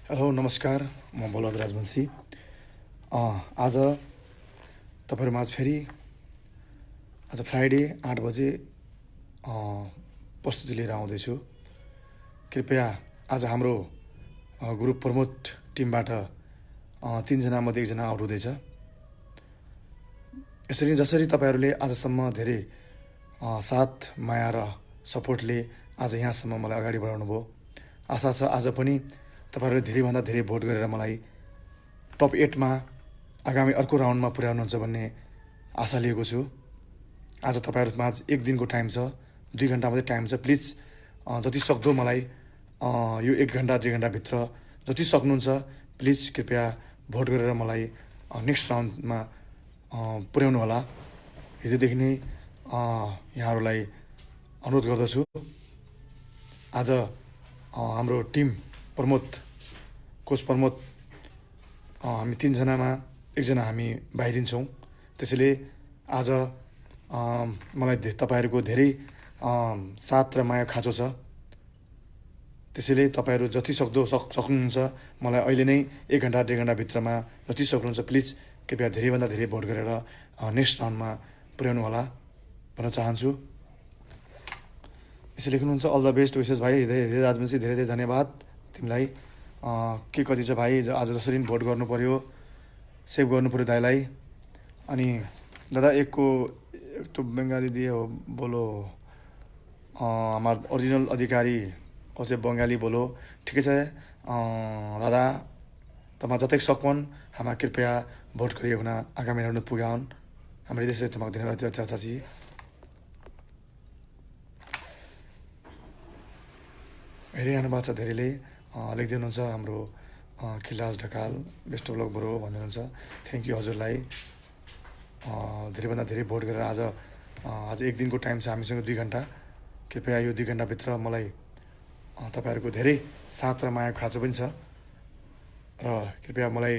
Hello नमस्कार, म बलद राजवंशी। आज तपाईँहरूमाझ फेरि आज फ्राइडे 8 बजे प्रस्तुति लिएर आउँदैछु। कृपया आज हाम्रो ग्रुप प्रमोट टिमबाट 3 जनामध्ये 1 जना आउट हुँदैछ। यसरी जसरी तपाईँहरूले आजसम्म धेरै साथ माया र सपोर्टले आज यहाँसम्म मलाई अगाडि बढाउनु भयो। आशा छ आज पनि तपाईँहरूले धेरैभन्दा धेरै भोट गरेर मलाई टप 8 मा आगामी अर्को राउन्डमा पुर्याउनुहुन्छ भन्ने आशा लिएको छु। आज तपाईँहरूमाझ 1 दिनको टाइम छ, 2 घन्टा मात्रै टाइम छ। प्लिज जति सक्दो मलाई यो 1 घन्टा 2 घन्टाभित्र जति सक्नुहुन्छ प्लिज कृपया भोट गरेर मलाई नेक्स्ट राउन्डमा पुर्याउनु होला। हृदयदेखि नै यहाँहरूलाई अनुरोध गर्दछु। आज हाम्रो टिम प्रमोद, कोच प्रमोद, हामी 3 जनामा 1 जना हामी बाहिरिन्छौँ। त्यसैले आज मलाई तपाईँहरूको धेरै साथ र माया खाँचो छ। त्यसैले तपाईँहरू जति सक्दो सक्नुहुन्छ मलाई अहिले नै 1 घन्टा 2 घन्टाभित्रमा जति सक्नुहुन्छ प्लिज कृपया धेरैभन्दा धेरै भोट गरेर नेक्स्ट राउन्डमा पुर्याउनु होला भन्न चाहन्छु। यसै लेख्नुहुन्छ अल द बेस्ट विसेस भाइ। हृदय राजवंशी, धेरै धेरै धन्यवाद तिमीलाई। के कति छ भाइ, आज जसरी भोट गर्नु पर्यो, सेभ गर्नु पर्यो दाइलाई। अनि दादा एक तो बङ्गाली दिए हो बोलो, हमार ओरिजिनल अधिकारी कसै बङ्गाली बोलो। ठिकै छ दादा, तमा जतै सकन हमा कृपया भोट गरिए हुना आगामी राउन्ड पुगाउन्। हाम्रो हृदय से तमाको धन्यवाद चाची। हेरिरहनु भएको छ धेरैले, लेख्दै हुनुहुन्छ हाम्रो खिलास ढकाल बेस्ट ब्लग ब्रो भन्नुहुन्छ। थ्याङ्क यू हजुरलाई। धेरैभन्दा धेरै भोट गरेर आज 1 दिनको टाइम छ हामीसँग, 2 घन्टा। कृपया यो 2 घन्टाभित्र मलाई तपाईँहरूको धेरै साथ र माया खाँचो पनि छ र कृपया मलाई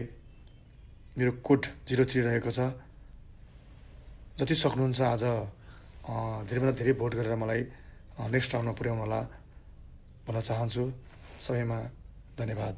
मेरो कोड 03 रहेको छ। जति सक्नुहुन्छ आज धेरैभन्दा धेरै भोट गरेर मलाई नेक्स्ट राउन्डमा पुर्याउनु होला भन्न चाहन्छु। सबैमा धन्यवाद।